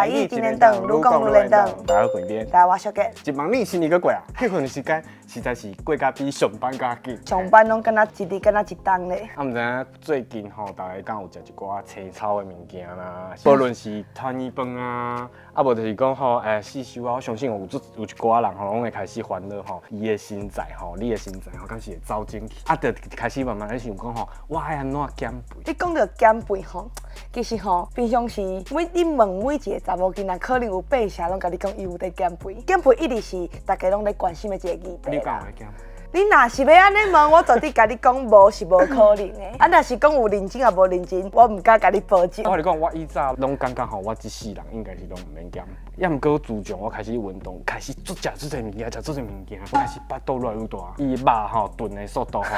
台語一連堂，愈講愈輪轉。大家好，邊邊。大家我小杰。一望你新年閣過啊，彼份時間實在是過甲比上班閣緊。上班攏敢若一日敢若一冬咧。啊，毋知影最近吼，大家敢有食一寡青草的物件啦？無論是團圓飯啊，啊無就是講吼，四修啊，我相信有足有一寡人吼，攏會開始煩惱吼，伊的身材吼，你的身材吼，敢是會走整去？啊，就開始慢慢咧想講吼，我愛按怎減肥？你講著減肥吼，其實吼，平常時每你問每一個查某囡仔，可能有八成攏共你講伊有佇減肥。減肥一直是大家攏咧關心的一個議題。你敢有咧減？你若是欲按呢問，我絕對共你講無是無可能的。啊，若是講有認真抑無認真，我毋敢共你保證。我共你講，我以早攏感覺吼，我這世人應該是攏毋免減。抑毋過自從我開始運動，開始足食足濟物件，食足濟物件，我開始腹肚愈來愈大。伊肉吼燉的速度吼，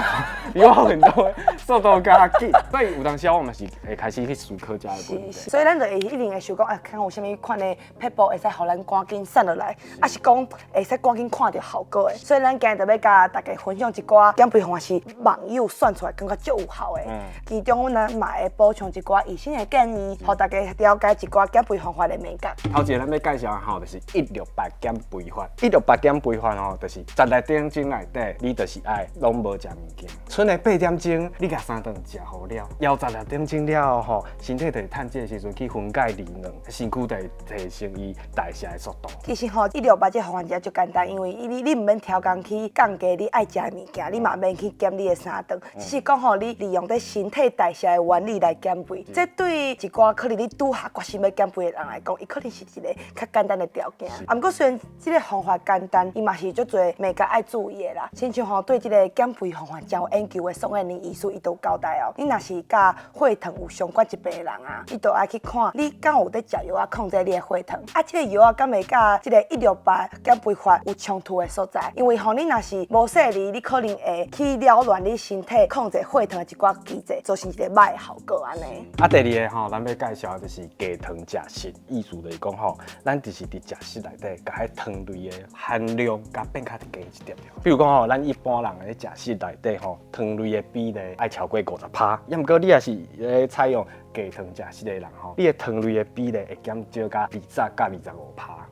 比我運動的速度較緊。所以有當時我嘛是會開始去思考這個問題。所以咱就會一定會想講，啊，看有啥物款的撇步會使予咱趕緊瘦落來，抑是講會使趕緊看著效果的。所以咱今日就欲共大家分享一寡減肥方法是網友算出來感覺足有效的。其中阮嘛會補充一寡醫生的建議，予大家了解一寡減肥方法的眉角。頭一個咱欲介紹的吼，就是一六八減肥法。一六八減肥法吼，就是十六點鐘內底，你就是愛攏無食物件。賰的8點鐘，你共三頓食好了。枵十六點鐘了後吼，身體就會趁這個時陣去分解熱能，身軀就會提升伊代謝的速度。其實吼，一六八這個方法真足簡單，因為你毋免刁工去降低你愛食的物件，你嘛免去減你的三頓，只是講吼，你利用這身體代謝的原理來減肥。這對一寡可能你拄下決心欲減肥的人來講，伊可能是一個較簡單的條件。啊，毋過雖然這個方法簡單，伊嘛是足濟眉角愛注意的啦。親像吼，對這個減肥方法真有研究的宋燕玲醫師，伊都交代哦，你若是佮血糖有相關疾病的人啊，你就愛去看你敢有佇食藥仔控制你的血糖。啊，這個藥仔敢會佮這個一六八減肥法有衝突的所在？因為吼，你若是無細膩，你可能會去擾亂你身體控制血糖的一寡機制，造成一個歹的效果按呢。啊，第二個吼，咱欲介紹的就是低糖食食，意思就是講吼，咱就是佇食食內底，共彼糖類的含量共變較低一點點。比如講吼，咱一般人咧食食內底吼，糖類的比例愛超過50%，抑毋過你若是咧採用低糖食食的人吼，你的糖類的比例會減少到20到25%，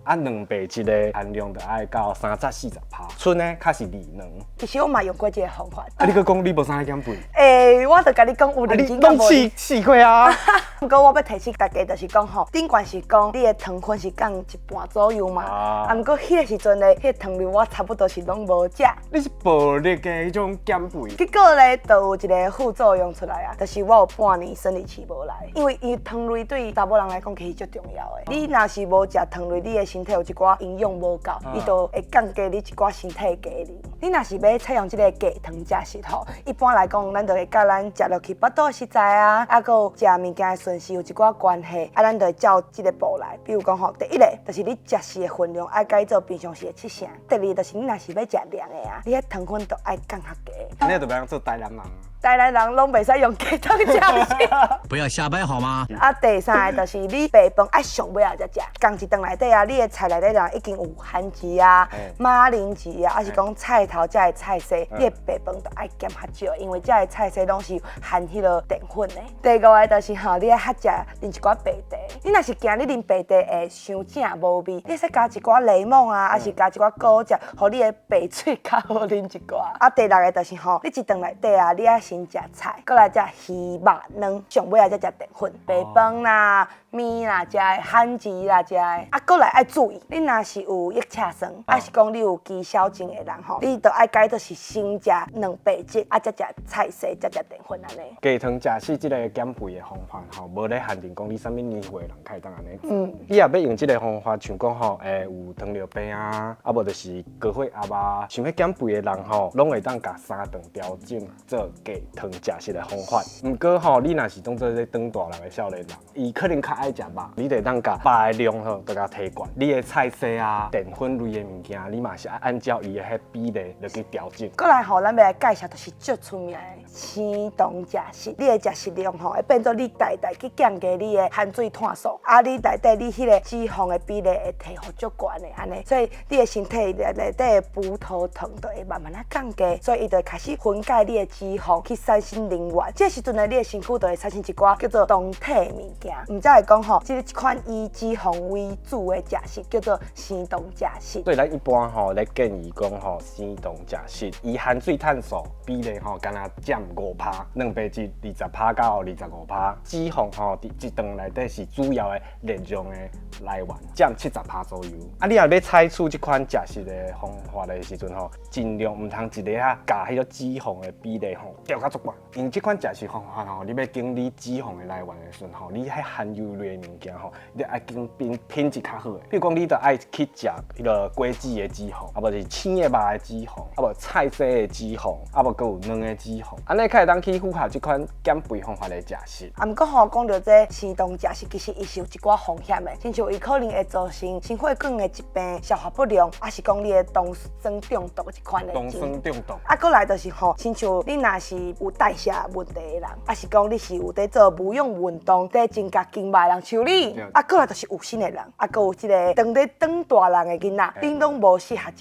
啊，蛋白質的含量就愛到30、40%，賰呢較是二兩。其實我嘛用過這個方法。啊，你閣講你無啥咧減肥？欸，我就共你講有認真攏試試過啊。毋過我欲提醒大家，就是講吼，頂懸是講你的糖分是降一半左右嘛。啊，毋過彼個時陣咧，彼個糖類我差不多是攏無食。你是暴力的彼種減肥。結果咧，就有一個副作用出來啊，就是我有半年生理期無來，因為伊糖類對查某人來講其實足重要的。你若是無食糖類，你的身體有一寡營養無夠，伊就會降低你一寡身體的機能。你若是欲採用這個低糖食食吼，一般來講，咱就會佮咱食落去腹肚的食材啊，啊，閣有食物件的順序有一寡關係，啊，咱就會照這個步來。比如講吼，第一個就是你食食的分量愛改做平常時的七成；第二就是你若是欲食涼的啊，你彼糖分就愛降較低。你就欲做台南人。台南人攏袂使用低糖食食。不要瞎掰好嗎？啊，第三個就是你白飯愛上尾仔才食，仝一頓內底啊，你的菜內底若已經有番薯啊、馬鈴薯啊，抑是講菜頭這个菜色，你的白飯就愛減較少，因為這个菜色攏是含彼個澱粉的。第五個就是吼，你愛較食啉一寡白茶。你若是驚你啉白茶會傷正無味，你會使加一寡檸檬啊，抑是加一寡果汁，予你的白喙較好啉一寡。啊，第六個就是吼，你一頓內底啊，你愛先食菜，閣來食魚肉卵，上尾仔才食澱粉，白飯啦、麵啦、食的番薯啦、食的。啊，閣來愛注意，你若是有腋下酸，抑是講你有肌少症的人吼，你就愛改做是先食蛋白質，啊，才食菜色，才食澱粉按呢。低糖食食這個減肥的方法吼，無咧限定講你啥物年歲的人較會當按呢做。你若欲用這個方法，像講吼，有糖尿病啊，啊無就是高血壓啊，想欲減肥的人吼，攏會當共三頓調整做低糖食食的方法。毋過吼，你若是當做咧長大人的少年人，伊可能較愛食肉，你就會當共肉的量吼，就共提懸。你的菜色啊、澱粉類的物件，你嘛是愛按照伊的彼比例落去調整。閣來吼，咱欲來介紹，就是足出名的生酮食食。你的食食量吼，會變做你代代去降低你的含水碳素，啊，你內底你彼個脂肪的比例會提予足懸的按呢，所以你的身體內底的葡萄糖就會慢慢仔降低，所以伊就會開始分解你的脂肪，去產生能源。這時陣呢，你的身軀就會產生一寡叫做酮體物件。毋才會講吼，這一款以脂肪為主的食食叫做生酮食食。所以咱一般吼咧建議講吼，生酮食食，伊含水碳素比例吼，敢若佔5趴，蛋白質20趴到25趴，脂肪吼佇一頓內底是主要的熱量的來源，佔70趴左右。啊，你若欲採取這款食食的方法的時陣吼，盡量毋通一下仔共彼個脂肪的比例吼調較足懸，因為這款食食方法吼，你欲揀你脂肪的來源的時陣吼，你彼含油類的物件吼，你愛揀品質較好的。比如講，你著愛去食彼個果子的脂肪，啊無就是青的肉的脂肪，啊無菜色的脂肪，啊無閣有卵的脂肪，按呢較會當去符合這款減肥方法的食食。啊，毋過吼，講著這生酮食食，其實伊是有一寡風險的，親像伊可能會造成心血管的疾病、消化不良，抑是講你的酮酸中毒這款的。酮酸中毒。啊，閣來就是吼，親像你若是有代謝問題的人，抑是講你是有佇做無氧運動，佇增加筋肉的人，像你，啊，閣來就是有身的人，啊，閣有這個當咧長大人的囡仔，恁攏無適合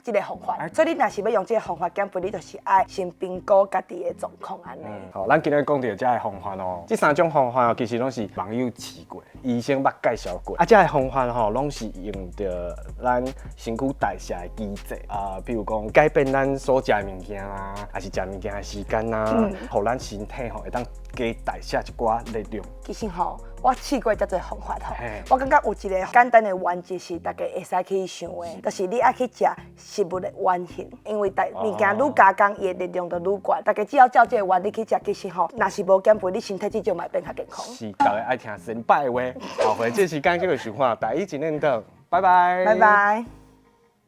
這個方法。所以你若是欲用這個方法減肥，你就是愛先評估家己的狀況按呢。好，咱今日講著這个方法哦，這三種方法哦，其實攏是網友試過，醫生捌介紹過。啊，這个方法吼，攏是用著咱身軀代謝的機制啊，比如講改變咱所食的物件啦，抑是食物件的時間啦，予咱身體吼會當加代謝一寡熱量。其實吼，我試過遮濟方法吼，我感覺有一個簡單的原則是大家會使去想的，就是你愛去食食物的原型，因為大物件愈加工，伊的熱量就愈懸。大家只要照這個原理去食，其實吼，若是無減肥，你身體至少嘛會變較健康。是，大家愛聽先輩話。後回這時間繼續收看《台語一輪糖》，拜拜。拜拜。